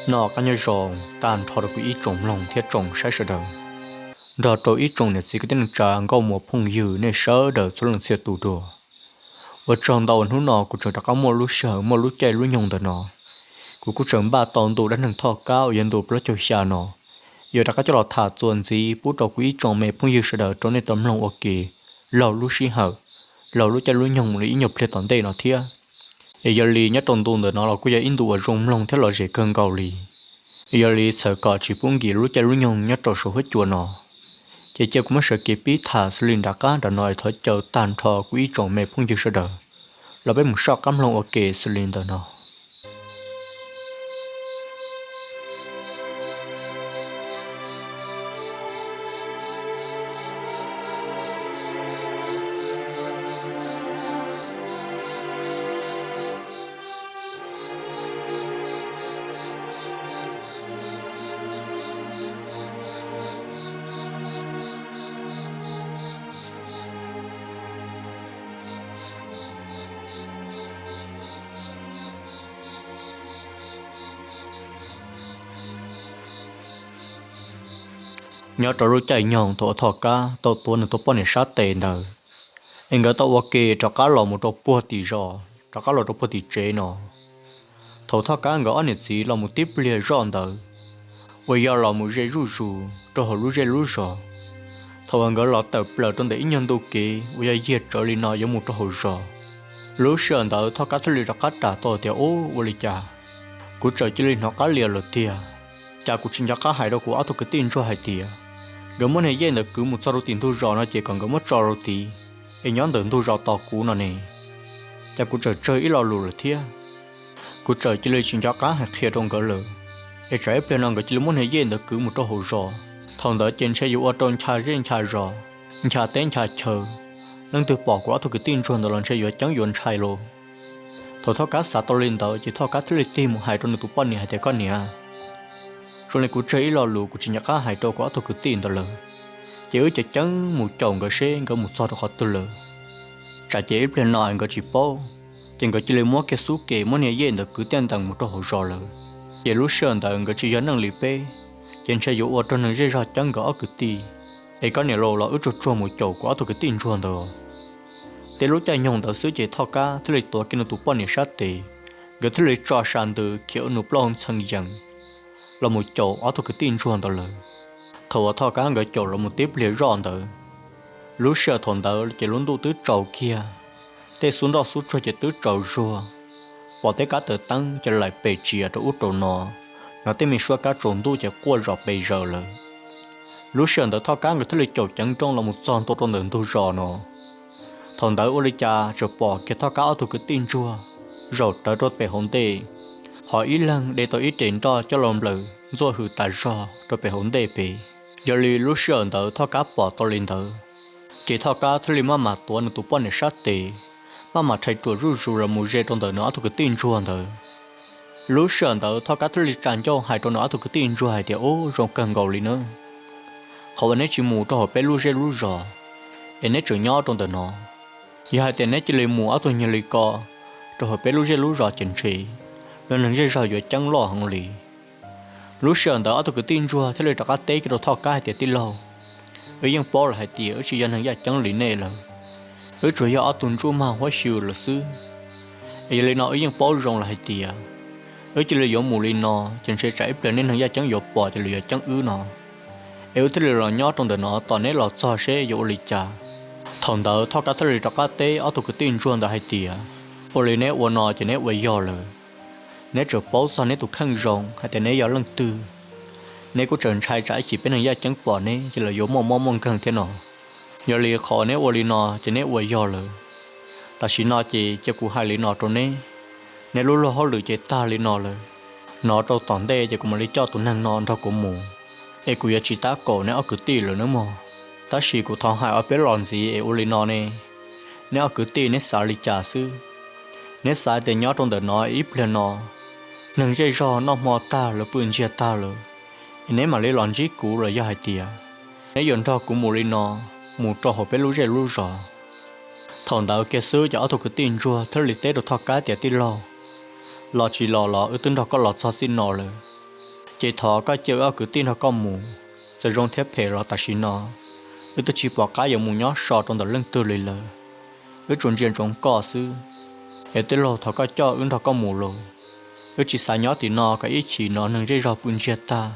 Noj qab nyob zoo tag nrho rau kuv ib tsoom mloog thiab tsoom saib sawv daws, nrog rau ib tsoom niam txiv kwv tij neej tsa nkauj muam phooj ywg nej sawv daws txhua leej txhia tus dua. Ua tsaug ntau uas hnub no kuv tseem rov qab muaj lub sij hawm muaj lub caij lub nyoog ntawm no, kuv kuj tseem npaj tau ntu dab neeg Thoj Kab uas yog ntu plaub caug xya no, yuav rov qab coj los tham txuas ntxiv pub rau kuv ib tsoom me phooj ywg sawv daws rau nej tau mloog ua ke laug lub sij hawm, laug lub caij lub nyoog li ib nyuag pliag tom ntej no thiab. Es yog li nyob rau ntu ntawm no los kuj yog ib ntu uas zoo mloog thiab lom zem kawg nkaus li. Yog li txhawm kom tsis pub nkim lub caij lub nyoog nyob rau saum huab cua no, ces cia kuv muab sawv kev pib tham xws li nram qab nram no es thov caw tag nrho kuv ib tsoom me phooj ywg sawv daws los peb mus soj qab mloog ua ke xws li ntawm no. Nyob rau lub caij nyoog thaum uas Thoj Kab tau tuav nws tus poj niam sab tes ntawd, es nkawd tau ua ke rov qab los mus rau puag tim zos, rov qab los rau puag tim tsev no. Thaum Thoj Kab nkawd ob niam txiv los mus tib pliag zoj ntawd, uas yog los mus ze zuj zus rau hauv lub zej lub zos, thaum uas nkawd los tawm plaws rau ntawm ib nyuag ntu kev uas yog yiag tsawv li no yuav mus rau hauv zos, lub sij hawm ntawd Thoj Kab thiaj li rov qab ras tau tias, Ub, ua li cas kuv txawm cia li hnov qab lias lawm tiag? Cas kuv tsis nco qab hais rau kuv ob tug kwv tij ntsuag hais tias nkawd muab niag yej ntawd kwv mus txog rau tim ntug zos no ces kom nkawd muab tso rau tid, es nyob ntawm ntug zos tos kuv no ne? Cas kuv txawm tsawg ib lo lus lawm thiab? Kuv txawm cia li tsis nco qab hais qhia rau nkawd lawm, es tsam ib pliag no nkawd cia li muab niag yej ntawd kwv mus rau hauv zos. Thaum ntawd ces ntshe yuav ua rau ncha zej ncha zos, ncha teb ncha chaw, leej twg pom kuv ob tug kwv tij ntsuag ntawd los ntshe yuav ceeb yuav ntshai lauj. Thaum Thoj Kab xav tau li ntawd ces Thoj Kab thiaj li tig mus hais rau nws tus poj niam hais tias, Koj niam, zoo li kuv tsawg ib lo lus kuv tsis nco qab hais rau kuv ob tug kwv tij ntawd lawm, ces wb ceev ceev mus caum nkawd seb nkawd mus txog rau qhov twg lawm. Tsam ces ib pliag no nkawd tsis paub, ces nkawd cia li muab kiag xub ke muab niag yej ntawd kwv tiaj ntees mus rau hauv zos lawm. Ces lub sij hawm ntawd nkawd tsis yog neeg li peb, ces ntshe yuav ua rau neeg zej zog ceeb nkawd ob kwv tij. Es koj niam, los wb tsuag tsuag mus caum kuv ob tug kwv tij ntsuag ntawd. Tib lub caij nyoog ntawd xwb ces Thoj Kab thiaj li tuav kiag nws tus poj niam sab tes, nkawd thiaj li tso sa ntws khiav ua nws plaub hau ntxhee yees los mus caum ob tug kwv tij ntsuag ntawd lawm. Thaum uas Thoj Kab nkawd caum los mus tib pliag zoj ntawd, lub sij hawm thaum ntawd ces lub ntuj twb tsaus kiag, tej xub nroj xub tsuag ces twb tsaus zuag, pom tej kab taws teeb ces laim pes tsias rau ub rau no, hnov tej me suab kab tsaus ntuj ces quaj zom pes zaws lawm. Lub sij hawm ntawd Thoj Kab nkawd thiaj li caum ceev nrooj los mus txog ntua rau ntawm ntug zos no. Thaum ntawd ua li cas txawm pom kiag Thoj Kab ob tug kwv tij ntsuag zaum rawv rau pem hauv ntej, ho ib leeg de tau ib res nroj coj los nplawm ntxuaj hws tas zog rau pem hauv ntej pem. Yog li lub sij hawm ntawd Thoj Kab pom tau li ntawd, ces Thoj Kab thiaj li maj mam tuav nws tus poj niam sab tes, maj mam rhais ruam zuj zus los mus ze rau ntawm nws ob tug kwv tij ntsuag ntawd. Lub sij hawm ntawd Thoj Kab thiaj li tsa ncauj hais rau nws ob tug kwv tij ntsuag hais tias, Ub, zoo kawg nkaus li nawb, qhov uas neb tsis mus rau hauv peb lub zej lub zos, es neb tseem nyob rau ntawm no. Yog hais tias neb cia li mus ob tug nyuag li ko rau hauv peb lub zej lub zos ces ntshe los neeg zej zog yuav ceeb loj heev li. Lub sij hawm ntawd ob tug kwv tij ntsuag thiaj li rov qab teb kiag rau Thoj Kab hais tias, Tij laug, wb yeej paub lawm hais tias wb tsis yog neeg yaj ceeb li nej lawm, wb tsuas yog ob tug ntsuj mag huab xyu lawm xwb. Es yog li no wb yeej paub zoo lawm hais tias wb cia li yuav mus li no ces ntshe tsam ib pliag nej neeg yaj ceeb yuav pom ces lawv yuav ceeb wb no. Es wb thiaj li los nyob rau ntawm no tos neb los txog seb yuav ua li cas. Thaum ntawd Thoj Kab thiaj li rov qab teb ob tug kwv tij ntsuag ntawd hais tias, Ua li neb ua no ces neb ua yog lawm. Neb tseem paub txog neb tus kheej zoo hais tias neb yog leej twg. Neb kuj tseem ntshai tsam ib chim peb neeg yaj ceeb pom neb ces lawv yuav muaj mob muaj nkeeg thiab no. Yog li qhov neb ua li no ces neb ua yog lawm. Tam sim no ces cia kuv hais li no rau neb, neb lub luag hauj lwm ces tag li no lawm. Hnov rau tom ntej ces kuv mam li coj tus neeg no nrog kuv mus, es kuv yuav tsis tab kaum neb ob kwv tij lawm nawb mog. Tab sis kuv thov hais ob peb los ntxiv es ua li no ne, neb ob kwv tij neb xav li cas xwb? Neb xav tias nyob rau ntawm no ib pliag no, neeg zej zog noj hmo tag lawv pw ntsiag tag lawm, es neb mam li los ntsib kuv los yog hais tias neb yuav nrog kuv mus li no, mus rau hauv peb lub zej lub zos? Thaum ntawd kiag xwb ces ob tug kwv tij ntsuag thiaj li teb rau Thoj Kab tias, Tij laug, los tsis los los wb twb nrog koj los txog txij no lawm. Ces thov koj cia wb ob kwv tij nrog koj mus, txawm zoo thiab phem los tam sim no wb twb tsis pom qab yuav mus nyob so rau ntawm leej twg li lawm. Wb tsuas ntsia ntsoov koj xwb, es tij laug thov koj coj wb nrog koj mus lauj. Wb tsis xav nyob tim no kom ib chim no neeg zej zog pw ntsiag tag,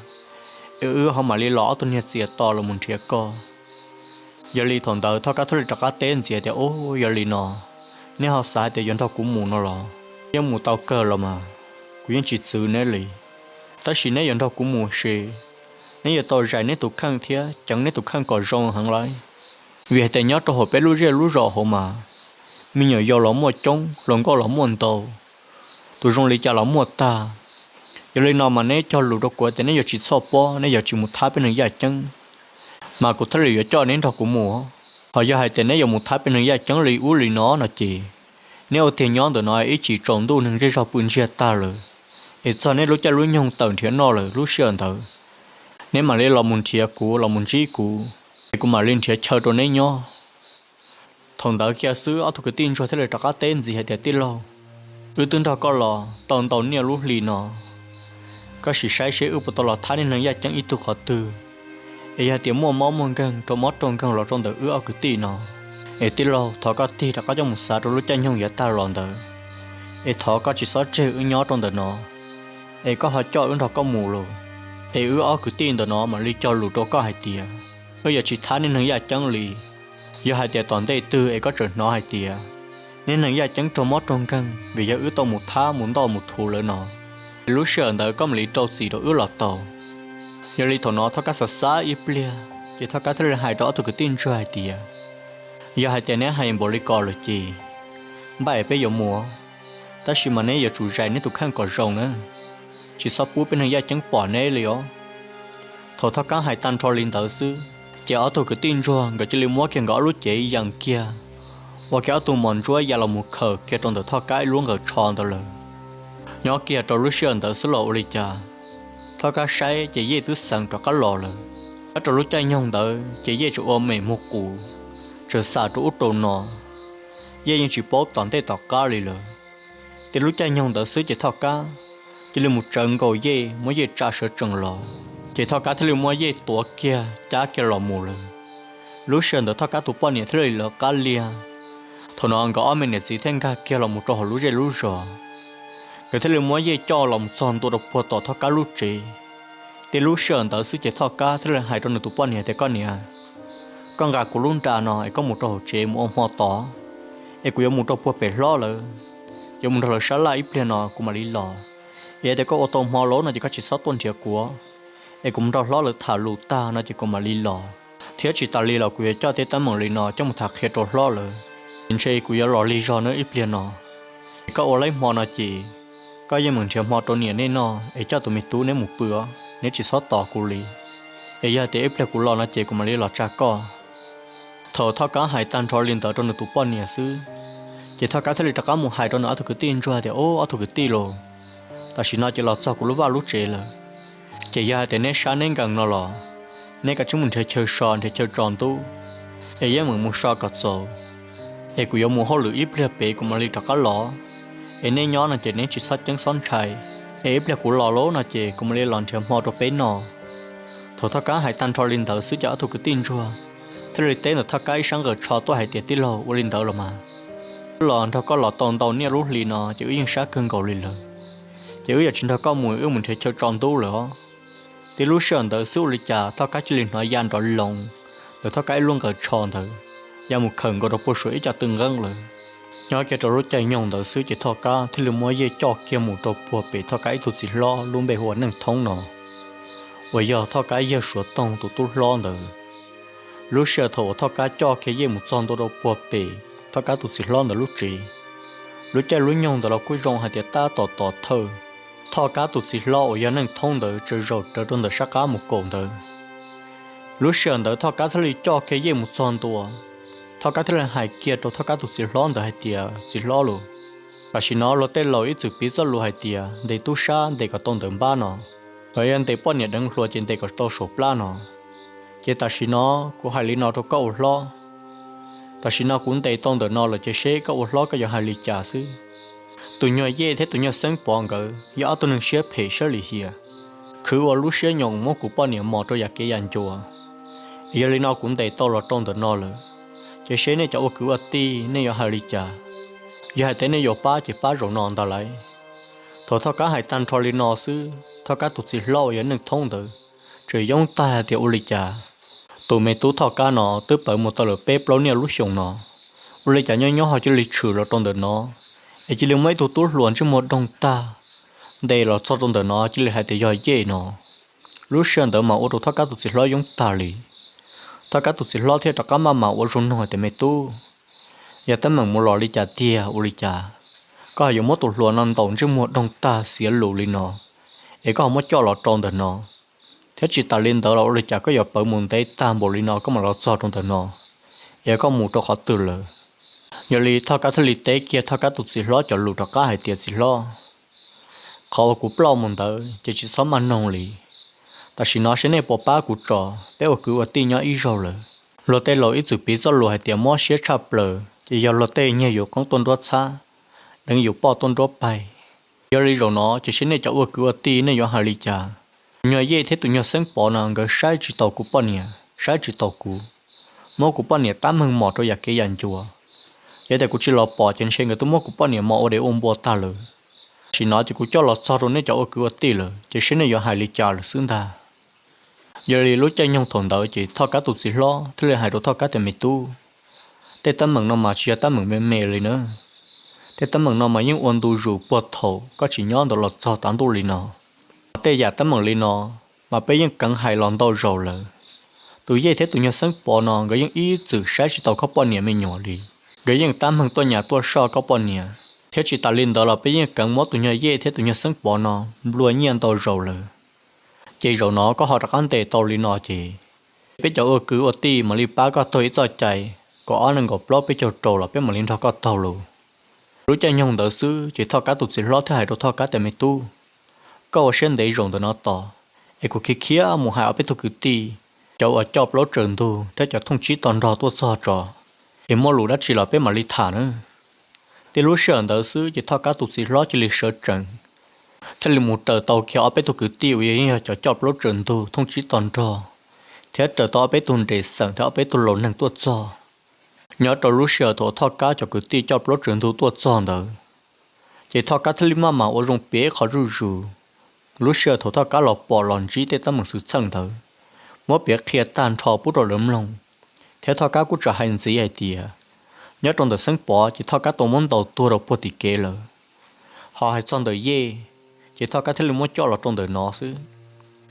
es wb ho mam li los ob tug niag txias to los mus nrhiav koj. Yog li thaum ntawd Thoj Kab thiaj li rov qab teb ntxiv tias, Ub, yog li no, neb ho xav hais tias yuav nrog kuv mus no los? Yeej mus tau kawg los mas, kuv yeej tsis txwv neb li. Tab sis neb yuav nrog kuv mus ces neb yuav tau zais neb tus kheej thiab ceev neb tus kheej kom zoo heev lauj. Vim hais tias nyob rau hauv peb lub zej lub zos hauv mas, me nyuam yaus los muaj coob, hluas nkauj los muaj ntau, tus zoo li cas los muaj tag. Yog li no mas neb cog lus rau kuv tias neb yuav tsis txhoj pob, neb yuav tsis mus thab peb neeg yaj ceeb, mas kuv thiaj li yuav coj neb nrog kuv mus. Ho yog hais tias neb yuav mus thab peb neeg yaj ceeb li ub li no no ces, neb ua tiag nyob ntawm no ib chim tsaus ntuj neeg zej zog pw ntsiag tag lawm, es txog neb lub caij lub nyoog tawm nrhiav noj lawm lub sij hawm ntawd, neb mam li los mus nrhiav kuv, los mus ntsib kuv, es kuv mam li nrhiav chaw rau neb nyob. Thaum ntawd kiag xwb ob tug kwv tij ntsuag thiaj li rov qab teb ntxiv hais tias, Tij laug, wb twb nrog koj los tau ntau niaj lub hli no, koj sim saib seb wb puas tau los thab niag neeg yaj ceeb ib tug qhov twg. Es yog hais tias muaj mob muaj nkeeg, raug mob raug nkeeg los rau ntawm wb ob kwv tij no, es tij laug thov koj tig rov qab coj mus xav rau lub caij nyoog yav tag los ntawd, es thov koj tsis txhob tseg wb nyob rau ntawm no, es koj ho coj wb nrog koj mus lauj. Es wb ob kwv tij ntawm no mam li cog lus rau koj hais tias, wb yuav tsis thab niag neeg yaj ceeb li. Yog hais tias tom ntej twg es koj tseem hnov hais tias niag neeg yaj ceeb raug mob raug nkeeg vim yog wb tau mus thab mus ntoj mus thuv lawv no, es lub sij hawm ntawd koj mam li rau txim rau wb los tau. Yog li thaum no Thoj Kab xav xav ib pliag ces Thoj Kab thiaj li hais rau ob tug kwv tij ntsuag hais tias, yog hais tias neb hais npaum li ko lawm ces npaj es peb yuav mus, tab sis mas neb yuav tsum zais neb tus kheej kom zoo na, tsis txhob pub peb neeg yaj ceeb pom neb li os. Thaum Thoj Kab hais tag nrho li ntawd xwb, ces ob tug kwv tij ntsuag nkawd cia li muab kiag nkawd ob lub cev yees kiag, ua kiag ob tug mos ntsuab ya los mus khaws kiag rau ntawm Thoj Kab ib lub nqaws tsho ntawd lawm. Nyob kiag rau lub sij hawm ntawd xwb los ua li cas, Thoj Kab saib ces Yej twb xeev rov qab los lawm. Nyob rau lub caij nyoog ntawd ces Yej tseem ua mem muag qus, tseem xam rau ub rau no, Yej yeej tsis paub tom ntej tom qab li lawm. Ces lub caij nyoog ntawd xwb ces Thoj Kab cia li mus tsawv nkaus Yej, muab Yej tsa sawv tsees los, ces Thoj Kab thiaj li muab Yej tuav kiag cab kiag los mus lawm. Lub sij hawm ntawd Thoj Kab tus poj niam thiaj li lawv qab liag. Thaum no nkawd ob me niam txiv thiaj nkag kiag los mus rau hauv lub zej lub zos, nkawd thiaj li muab Yej coj los mus txog ntua rau puag tom Thoj Kab lub tsev. Ces lub sij hawm ntawd xwb ces Thoj Kab thiaj li hais rau nws tus poj niam tias, Koj niam, koj nqa kuv lub nra no es koj mus rau hauv tsev mus ua hmo tod, es kuv yuav mus rau puag pem hlob lawv, yuav mus nrog lawv sab laj ib pliag no kuv mam li los. Es yog tias koj ua tau hmo lawm no ces koj tsis txhob tuaj nrhiav kuv, es kuv mus nrog hlob lawv tham lus tag no ces kuv mam li los. Thiab tsis tas li los kuv yuav coj tej teeb meem li no coj mus tham qhia rau hlob lawv, es ntshe kuv yuav los lig zog nawb ib pliag no. Es koj ua laib hmo no ces koj yeej meem nrhiav hmo rau niam neb noj es coj tus me tub neb mus pw os, neb tsis txhob tos kuv li. Es yog tias ib pliag kuv los no ces kuv mam li los tsa koj. Thaum Thoj Kab hais tag nrho li ntawd rau nws tus poj niam xwb, ces Thoj Kab thiaj li rov qab mus hais rau nws ob tug kwv tij ntsuag tias, Ub, ob tug kwv tij los, tam sim no ces los txog kuv lub vaj lub tsev lawm, ces yog hais tias neb sab neb nkees no los, neb kav tsij mus nrhiav chaw so nrhiav chaw tso ntub, es yeej meem mus so kom txaus, es kuv yuav mus hauj lwm ib pliag pem kuv mam li rov qab los. Es neb nyob no ces neb tsis txhob ceeb txhob ntshai, es ib pliag kuv los lawm no ces kuv mam li los nrhiav hmo rau peb noj. Thaum Thoj Kab hais tag nrho li ntawd xwb ces ob tug kwv tij ntsuag thiaj li teb ntawm Thoj Kab ib sab nqaws tsho tuaj hais tias, Tij laug, ua li ntawd los mas, wb los nrog koj los tau ntau niaj lub hli no ces wb yeej sab kawg nkaus li lawm, ces wb yuav tsis nrog koj mus, wb mus nrhiav chaw tso ntub lawm os. Ces lub sij hawm ntawd xwb ua li cas Thoj Kab cia li hnov ya nrov loos ntawm Thoj Kab ib lub nqaws tsho ntawd ya mus khawm nkaus rau puag saum ib co tw nqeeb lawm. Nyob kiag rau lub caij nyoog ntawd xwb ces Thoj Kab thiaj li muab Yej coj kiag mus rau puag pem Thoj Kab ib tug txiv hlob lub npe hu ua Neej Thoob no, uas yog Thoj Kab yawg Suav Toog tus tub hlob ntawd. Lub sij hawm thaum uas Thoj Kab coj kiag Yej mus txog ntua rau puag pem Thoj Kab tus txiv hlob ntawd lub tsev, lub caij lub nyoog ntawd los kuj zoo hais tias tab tom tov thawj. Thoj Kab tus txiv hlob uas yog Neej Thoob ntawd tsaws zaum rawv rau ntawm sab qab mus kaum ntawd. Lub sij hawm ntawd Thoj Kab thiaj li coj kiag Yej mus txog ntua. Thoj Kab thiaj li hais kiag rau Thoj Kab tus txiv hlob ntawd hais tias, Txiv hlob los, tam sim no luag tej laus ib txwm piv txoj lus hais tias ntes tub sab ntes kom tau ntawm npab no, los yog ntes poj niam deev hluas ces ntes kom tau saum plab no. Ces tam sim no kuv hais li no rau koj ua hlob, tam sim no kuv ntes tau ntawm no lawm ces seb koj ua hlob koj yuav hais li cas xwb. Tus nyuag Yej thiab tus nyuag Xeeb Pov nkawd yog ob tug neeg siab phem siab lim hiam, khwv ua lub siab nyoos muab kuv poj niam mos rau yam kev yam ncua. Yog li no kuv ntes tau los rau ntawm no lawm, ces seb nej cov ua kwv ua tij nej yuav hais li cas. Yog hais tias nej yuav pab ces pab zaum no ntag lauj. Thaum Thoj Kab hais tag nrho li no xwb, Thoj Kab tus txiv hlob uas yog Neej Thoob ntawd tseem yoob tag hais tias ua li cas, tus me tub Thoj Kab no twb pawv mus tau lawm peb plaub niaj lub xyoos no, ua li cas nyob nyob ho cia li tshwm los rau ntawm no, es cia li muaj ib tug tub hluas ntsej muag doog tag ntes los txog rau ntawm no cia li hais tias yog Yej no. Lub sij hawm ntawd mas ua rau Thoj Kab tus txiv hlob yoob tag li. Thoj Kab tus txiv hlob thiaj rov qab maj mam ua zoo noog hais tias me tub, yog teeb meem mus los li cas tiag ua li cas, koj ho yuav muab tus hluas no ntaus ntsej muag doog tag xiav lus li no, es koj ho muab coj los rau ntawm no, thiab tsis tas li ntawd los ua li cas koj yuav pawv mus ntev tag npaum li no koj mam los txog rau ntawm no, es koj mus rau qhov twg lawm? Yog li Thoj Kab thiaj li teb kiag Thoj Kab tus txiv hlob cov lus rov qab hais tias txiv hlob, qhov uas kuv ploj mus ntawd ces tsis txhob maj noog li. Tam sim no seb nej puas pab kuv tso, peb ua kwv ua tij nyob ib zaug lawm. Luag tej laus ib txwm piv txoj lus hais tias mob siab tshaj plaws ces yog luag tej nyiag yus qoob tuaj nruab txhab, deev yus poj tuaj nruab paig. Yog li zaum no ces seb nej cov ua kwv ua tij nej yuav hais li cas. Tus nyuag Yej thiab tus nyuag Xeeb Pov no nkawd saib tsis taus kuv poj niam, saib tsis taus kuv, muab kuv poj niam tab meeg mos rau yam kev yam ncua. Yog tias kuv tsis los pom ces ntshe nkawd twb muab kuv poj niam mos ua dev ua npua tag lawm. Tam sim no ces kuv coj los txog rau nej cov ua kwv ua tij lawm ces seb nej yuav hais li cas lawm xwb ntag. Yog li lub caij nyoog thaum ntawd ces Thoj Kab tus txiv hlob thiaj li hais rau Thoj Kab tias me tub, tej teeb meem no mas tsis yog teeb meem me me li na. Tej teeb meem no mas yeej ua ntu zus puag thaum koj tsis nyob ntawd los txog tav ntuj li no. Tej yam teeb meem li no mas peb yeej keev hais los ntau zaus lawm. Tus Yej thiab tus nyuag Xeeb Pov no nkawd yeej ib txwm saib tsis taus koj poj niam me nyuam li. Nkawd yeej tab meeg tuaj nyas tuaj soj koj poj niam, thiab tsis tas li ntawd los peb yeej keev muab tus nyuag Yej thiab tus nyuag Xeeb Pov no nplua nyiaj ntau zaus lawm. Ces zaum no koj ho rov qab ntes tau li no ces peb cov ua kwv ua tij mam li pab koj taug ib txoj cai, kaum ob nees nkaum plaub peb caug rau los peb mam li nrog koj taug lauj. Lub caij nyoog ntawd xwb ces Thoj Kab tus txiv hlob thiaj hais rau Thoj Kab tias me tub, koj ua siab ntev zaum ntawm no tos, es kuv khiav khiav mus hais ob peb tug kwv tij, cov uas coj plaub tsaws ntug thiab cov thooj tsib to nrog tuaj txog tso, es muaj lus dab tsi los peb mam li tham na. Tib lub sij hawm ntawd xwb ces Thoj Kab tus txiv hlob cia li sawv tsees, thiaj li mus raws tau kiag ob peb tug kwv tij uas yeej yog cov coj plaub tsaws ntug thooj tsib to nrog, thiab raws tau ob peb tug nres xeem thiab ob peb tug laus neeg tuaj txog. Nyob rau lub sij hawm thaum Thoj Kab cov kwv tij coj plaub tsaws ntug tuaj txog ntawd, ces Thoj Kab thiaj li maj mam ua zoo piav qhov zuj zus. Lub sij hawm thaum Thoj Kab los pom los ntsib tej teeb meem xwm txheej ntawd, muab piav qhia tag nrho pub rau lawv mloog, thiab Thoj Kab kuj tseem hais ntxiv hais tias, nyob rau ntawm Xeeb Pov ces Thoj Kab tau muab ntaus tuag rau puag tim kev lawm. Ho hais txog ntawm Yej, ces Thoj Kab thiaj li muab coj los rau ntawm no xwb.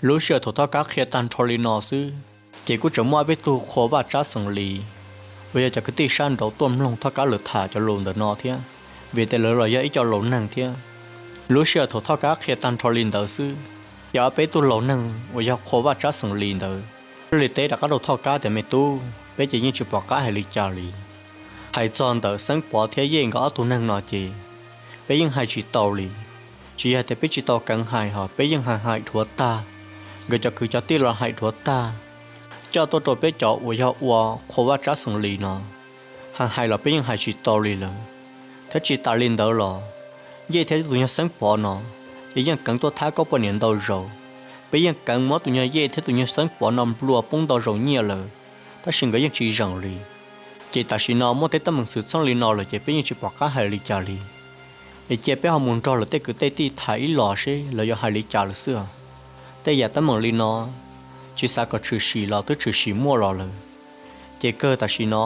Lub sij hawm thaum Thoj Kab qhia tag nrho li no xwb, ces kuj tseem muaj ob peb tug qhua vaj tsab xeem Lis uas yog cov kwv tij sab nraud tuaj mloog Thoj Kab lawv tham cov lus ntawm no thiab, vim tias lawv los yog ib co laus neeg thiab. Lub sij hawm thaum Thoj Kab qhia tag nrho li ntawd xwb, ces ob peb tug laus neeg uas yog qhua vaj tsab xeem Lis ntawd thiaj li teb rov qab rau Thoj Kab tias me tub, peb ces yeej tsis pom qab hais li cas li. Hais txog ntawm Xeeb Pov thiab Yej nkawd ob tug neeg no ces peb yeej hais tsis tau li. Tsis yog tias peb tsis tau keev hais, ho peb yeej hais hais dhuav tag, nkawd cov kwv cov tij los hais dhuav tag, coj tuaj rau peb cov uas yog ua qhua vaj tsab xeem Lis no, hais hais los peb yeej hais tsis tau li lawm. Thiab tsis tas li ntawd los, Yej thiab tus nyuag Xeeb Pov no ces yeej keev tuaj thab koj poj niam ntau zaus. Peb yeej keev muab tus nyuag Yej thiab tus nyuag Xeeb Pov no nplua poob ntau zaus nyiaj lawm, tab sis nkawd yeej tsis zeem li. Ces tam sim no muaj tej teeb meem xwm txheej li no lawm ces peb yeej tsis pom qab hais li cas li. Es cia peb ho mus nrog lawv tej kwv tej tij tham ib los seb lawv yuav hais li cas lawm xwb. Tej yam teeb meem li no, tsis xav kom tshwm sim los twb tshwm sim muaj los lawm. Ces kawg tam sim no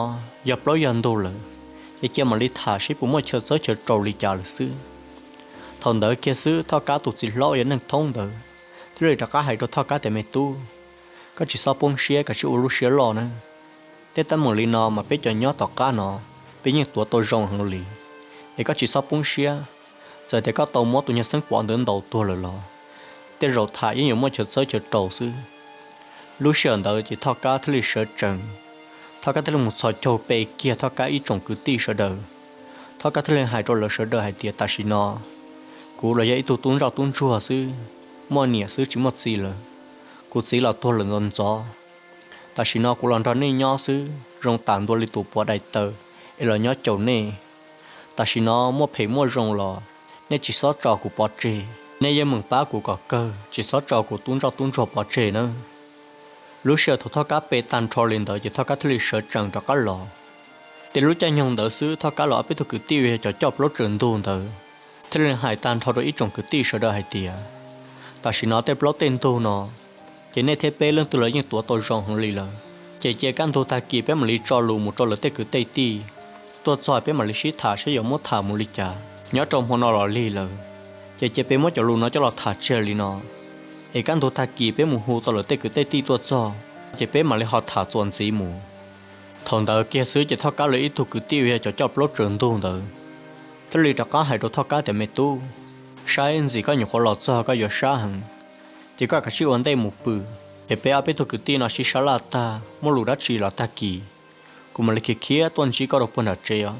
yog plaub yog ntug lawm, ces cia mam li tham seb puas muaj chaw txawb chaw rau li cas lawm xwb. Thaum ntawd kiag xwb Thoj Kab tus txiv hlob uas yog Neej Thoob ntawd thiaj li rov qab hais rau Thoj Kab tias me tub, koj tsis txhob poob siab, koj tsis ua lub siab loj na. Tej teeb meem li no mas peb cov nyob tom qab no peb yeej tuav tau zoo heev li, es koj tsis txhob poob siab. Txawm tias koj tau muab tus nyuag Xeeb Pov ntawd ntaus tuag lawm los tej zaum tham yeej yuav muaj chaw txawb chaw rau xwb. Lub sij hawm ntawd ces Thoj Kab thiaj li sawv tsees, Thoj Kab thiaj li mus txhos caug pe kiag Thoj Kab ib tsoom kwv tij sawv daws. Thoj Kab thiaj li hais rau lawv sawv daws hais tias tam sim no kuv los yog ib tug tub ntsoj tub ntsuag xwb, muaj niam xwb tsis muaj txiv lawm. Kuv txiv los tuag lawm ntxov ntxov. Tam sim no kuv los nrog nej nyob xwb, zoo tam ntua li tus puav daim tawv es los nyob caum nej. Tam sim no muaj phem muaj zoo los nej tsis txhob tso kuv pov tseg. Nej yeej meem pab kuv kom kawg, tsis txhob tso kuv tub ntsoj tub ntsuag pov tseg nawb. Lub sij hawm thaum Thoj Kab pe tag nrho li ntawd ces Thoj Kab thiaj li sawv tsees rov qab los. Ces lub caij nyoog ntawd xwb Thoj Kab los ob peb tug kwv tij uas yog cov coj plaub tsaws ntug ntawd thiaj li hais tag nrho rau ib tsoom kwv tij sawv daws hais tias, tam sim no tej plaub tej ntug no ces nej thiab peb leej twg los yeej tuav tau zoo heev li lawm. Ces cia kaj ntug tag kis peb mam li tso lus mus rau lawv tej kwv tej tij tuaj txog peb mam li sib tham saib yuav muab tham mus li cas. Nyob rau hmo no los lig lawm, ces cia peb muab cov lus no coj los tham tseg li no, es kaj ntug tag kis peb mus hu tau lawv tej kwv tej tij tuaj txog ces peb mam li ho tham txuas ntxiv mus. Thaum ntawd kiag xwb ces Thoj Kab lawv ib tug kwv tij uas yog cov coj plaub tsaws ntug ntawd thiaj li rov qab hais rau Thoj Kab tias, me tub, saib ntxim koj nyuam qhuav los txog koj yuav sab heev, ces koj kav tsij ua ntej mus pw, es peb ob peb tug kwv tij no sib sab laj tag muaj lus dab tsi los tag kis kuv mam li khiav khiav tuaj ntsib koj rau puag nram tsev os.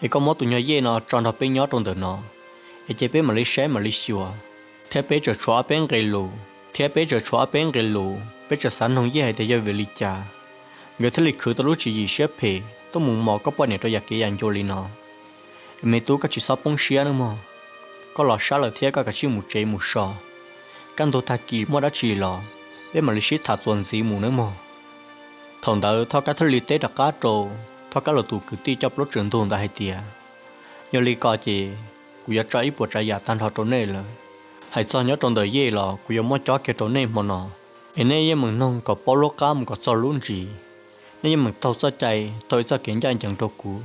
Es koj muab tus nyuag yej no tso nrog peb nyob rau ntawm no, es cia peb mam li saib mam li xyuas, thiab peb tseem tshuav ob peb nqe lus, thiab peb tseem tshuav ob peb nqe lus peb tseem xav noog yej hais tias yog vim li cas nkawd thiaj li khwv tau lub tswv yim siab phem tuaj mus mos koj poj niam rau yam kev yam ncua li no. Me tub, koj tsis txhob poob siab nawb mog, koj los sab lawm thiab koj kav tsij mus tsev mus so, kaj ntug tag kis muaj dab tsi los peb mam li sib tham txuas ntxiv mus nawb mog. Thaum ntawd Thoj Kab thiaj li teb rov qab rau Thoj Kab lawv tus kwv tij coj plaub tsaws ntug ntawd hais tias, yog li ko ces kuv yuav tso ib puas tsav yam tag nrho rau nej lawm. Hais txog nyob rau ntawm yej los kuv yuav muab cob kiag rau nej hmo no, es nej yeej meem noog kom paub lub qab mus kom txog lub ntsis. Nej yeej meem taug txoj cai taug ib txoj kev ncaj ncees rau kuv.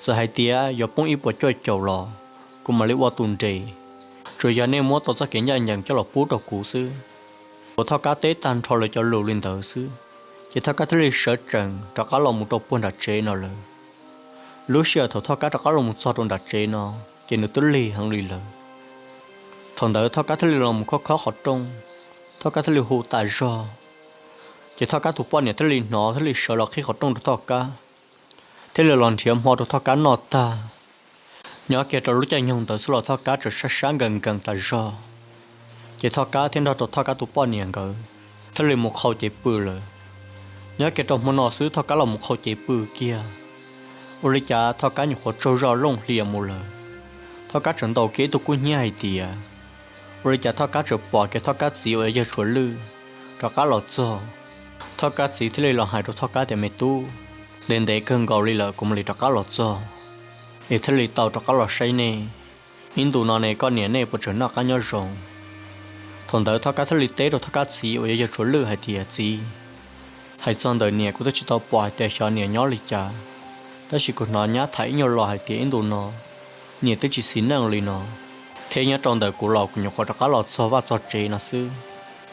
Txawm hais tias yuav poob ib puas cuaj caum los kuv mam li ua tus nres, tsuas yog nej muab tau txoj kev ncaj ncees coj los pub rau kuv xwb. Thaum Thoj Kab teb tag nrho lawv cov lus li ntawd xwb, ces Thoj Kab thiaj li sawv tsees rov qab los mus rau puag nram tsev no lawm. Lub sij hawm thaum Thoj Kab rov qab los mus txog rau nram tsev no, ces nws twb lig heev li lawm. Thaum ntawd Thoj Kab thiaj li los mus khob khob qhov rooj, Thoj Kab thiaj li hu tas zog. Ces Thoj Kab tus poj niam thiaj li hnov thiaj li sawv los qhib qhov rooj rau Thoj Kab, thiaj li los nrhiav hmo rau Thoj Kab noj tag. Nyob kiag rau lub caij nyoog ntawd xwb los Thoj Kab tseem sab sab nkees nkees tas zog. Ces Thoj Kab thiab nrog rau Thoj Kab tus poj niam nkawd thiaj li mus qhau cev pw lawm. Nyob kiag rau hmo no xwb Thoj Kab los mus qhau cev pw kiag, ua li cas Thoj Kab nyuam qhuav tsaug zog looj hlias mus lawm. Thoj Kab tseem ntaus kiag ib tug kub hnyiab hais tias, ua li cas Thoj Kab tseem pom kiag Thoj Kab txiv uas yog Tshuav Lwj rov qab los txog. Thoj Kab txiv thiaj li los hais rau Thoj Kab tias, me tub, ntev ntev kawg nkaus li lawm kuv mam li rov qab los txog, es thiaj li tau rov qab los saib nej. Ib ntus no ne koj niam nej puas tseem noj qab nyob zoo? Thaum ntawd Thoj Kab thiaj li teb rau Thoj Kab txiv uas yog Tshuav Lwj hais tias, txiv, hais txog ntawm niam kuv twb tsis tau pom hais tias xyov niam nyob li cas, tab sis kuv hnov nyab tham ib nyuag los hais tias ib ntus no niam twb tsis xis neej li no, thiab nyob rau ntawm kuv los kuv nyuam qhuav rov qab los txog vaj txog tsev no xwb,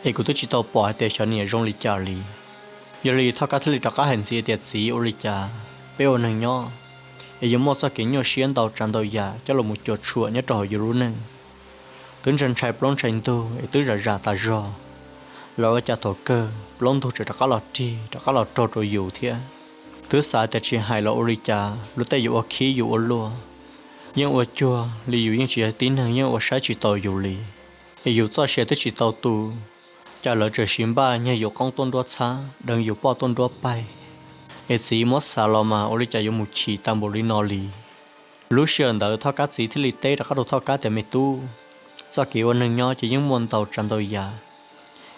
es kuv twb tsis tau pom hais tias xyov niam zoo li cas li. Yog li Thoj Kab thiaj li rov qab hais ntxiv tias, txiv, ua li cas peb ua neeg nyob es yuav muaj txoj kev nyuaj siab ntau tsav ntau yam coj los mus cuam tshuam nyob rau hauv yus lub neej? Twb ntshai ntshai plaub ntshai ntug es twb zam zam tas zog, los ua cas thaum kawg plaub ntug tseem rov qab los rig rov qab los raug rau yus thiab. Twb xav tias tsis hais los ua li cas luag tej yuav ua khib yus ua luaj, yeej ua cuag li yus yeej tsis yog tib neeg, yeej ua saib tsis taus yus li. Es yus txoj sia twb tsis tau tu, cas lawv tseem siv npaj nyiag yus qoob tuaj nruab txhab, deev yus poj tuaj nruab paig. Es txiv, muab xav los mas ua li cas yuav mus chim tag npaum li no li? Lub sij hawm ntawd Thoj Kab txiv thiaj li teb rov qab rau Thoj Kab tias, me tub, txoj kev ua neeg nyob ces yeej muaj ntau tsav ntau yam,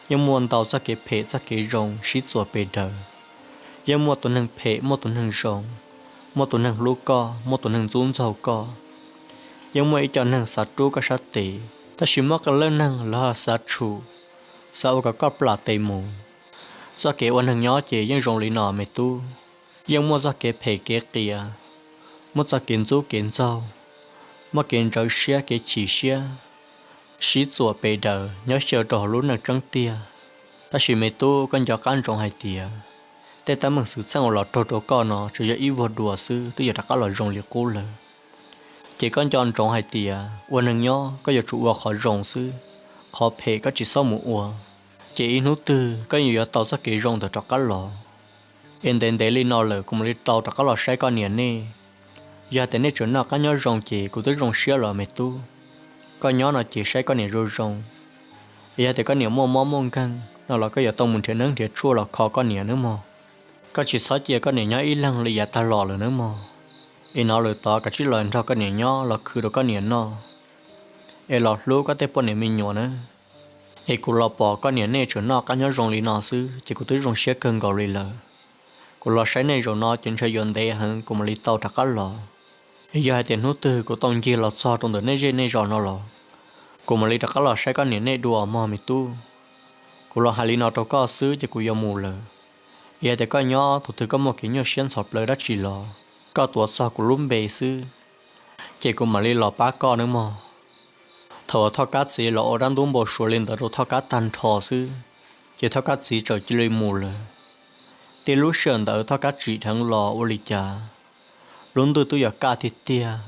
yeej muaj ntau txoj kev phem txoj kev zoo sib txuas pes daws. Yeej muaj tus neeg phem muaj tus neeg zoo, muaj tus neeg hlub koj muaj tus neeg ntxub ntxaug koj. Yeej muaj ib co neeg xav rub koj sab tes, tab sis muaj qee leej neeg lawv ho xav tshum, xav ua kom koj plam tes mus. Txoj kev ua neeg nyob ces yeej zoo li no me tub, yeej muaj txoj kev phem kev qias, muaj txoj kev ntxub kev ntxaug, muaj kev ntsawv siab kev chim siab, sib txuas pes daws nyob xyaw rau hauv lub neej tseeb tiag. Tab sis me tub, koj nco qab ntsoov hais tias tej teeb meem xwm txheej uas los raug rau koj no tsuas yog ib vuag dua xwb twb yuav rov qab los zoo li qub lawm. Ces koj nco ntsoov hais tias ua neeg nyob koj yuav tsum ua qhov zoo xwb, qhov phem koj tsis txhob mus ua, ces ib hnub twg koj yeej yuav tau txoj kev zoo ntawd rov qab los. Es ntev ntev li no lawm kuv mam li tau rov qab los saib koj niam nej. Yog tias nej tseem noj qab nyob zoo ces kuv twb zoo siab lawm me tub. Koj nyob no ces saib koj niam zoo zoo, es yog tias koj niam muaj mob muaj nkeeg no los koj yuav tau mus nrhiav neeb nrhiav tshuaj los kho koj niam nawb mog. Koj tsis txhob cia koj niam nyob ib leeg li yav tag los lawm nawb mog. Es no lawm tod kav tsij los nrog koj niam nyob los khwv rau koj niam noj. es los hlub koj tej poj niam me nyuam na. Es kuv los pom koj niam nej tseem noj qab nyob zoo li no xwb ces kuv twb zoo siab kawg nkaus li lawm. Kuv los saib nej zaum no ces ntshe yuav ntev heev kuv mam li tau rov qab los. Es yog hais tias hnub twg kuv tau ncig los txog rau ntawm nej zej nej zos no los, kuv mam li rov qab los saib koj niam nej dua mog me tub. Kuv los hais li no rau koj xwb ces kuv yuav mus lawm. Yog tias koj nyob thaum twg koj muaj kev nyuaj siab ntxhov plawv dab tsi los, koj tuav txog kuv lub npe xwb, ces kuv mam li los pab koj nawb mog. Thaum uas Thoj Kab txiv los ua dab ntub npau suav li ntawd rau Thoj Kab tag nrho xwb, ces Thoj Kab txiv txawm cia li mus lawm. Tib lub sij hawm ntawd Thoj Kab tsim dheev los ua li cas, lub ntuj twb yuav kaj tiag tiag.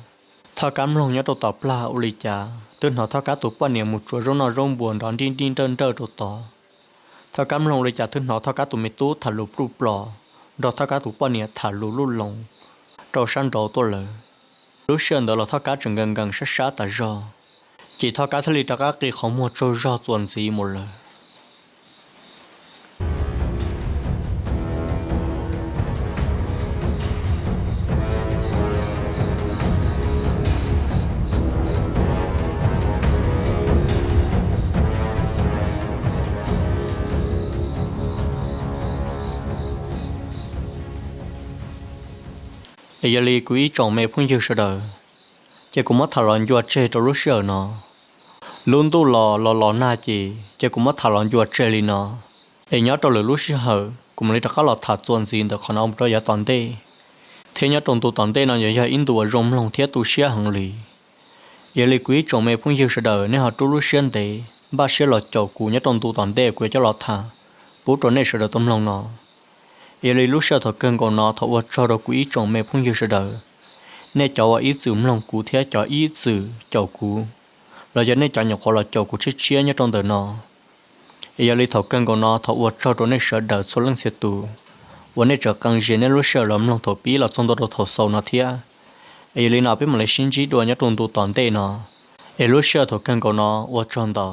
Thoj Kab mloog nyob rau tom plag ua li cas twb hnov Thoj Kab tus poj niam mus tsuav zaub noj zaub npuas nrov nrij nrij nrawj nrawj rau tod. Thoj Kab mloog ua li cas twb hnov Thoj Kab tus me tub tham lus pluj plos nrog Thoj Kab tus poj niam tham lus luj loos rau sab nraud tuaj lawm. Lub sij hawm ntawd los Thoj Kab tseem nkees nkees sab sab tas zog, ces Thoj Kab thiaj li rov qab qi qhov muag tsaug zog txuas ntxiv mus lawm. Es yog li kuv ib tsoom me phooj ywg sawv daws, ces kuv muab tham los ncua tseg rau lub sij hawm no. Lub ntuj los los los nag ces ces kuv muab tham los ncua tseg li no. Es nyob rau lwm lub sij hawm kuv mam li rov qab los tham txuas ntxiv ntawm qhov no mus rau yav tom ntej. Thiab nyob rau ntu tom ntej no yog yog ib ntu uas zoo mloog thiab tu siab heev li. Yog li kuv ib tsoom me phooj ywg sawv daws nej ho rub lub siab ntev npaj siab los caum kuv nyob rau ntu tom ntej kuv yuav coj los tham pub rau nej sawv daws tau mloog no. Yog li lub sij hawm thaum kawg nkaus no thov ua tsaug rau kuv ib tsoom me phooj ywg sawv daws, nej cov uas ib txwm mloog kuv thiab cov ib txwm caum kuv, los yog nej cov nyuam qhuav los caum kuv tshiab tshiab nyob rau ntawm no. Es yog li thaum kawg nkaus no thov ua tsaug rau nej sawv daws txhua leej txhia tus uas nej tseem qee zes nej lub sij hawm los mloog thaum pib los txog ntua rau thaum xaus no thiab. Es yog li no peb mam li sib ntsib dua nyob rau ntu tom ntej no. Es lub sij hawm thaum kawg nkaus no ua tsaug ntau.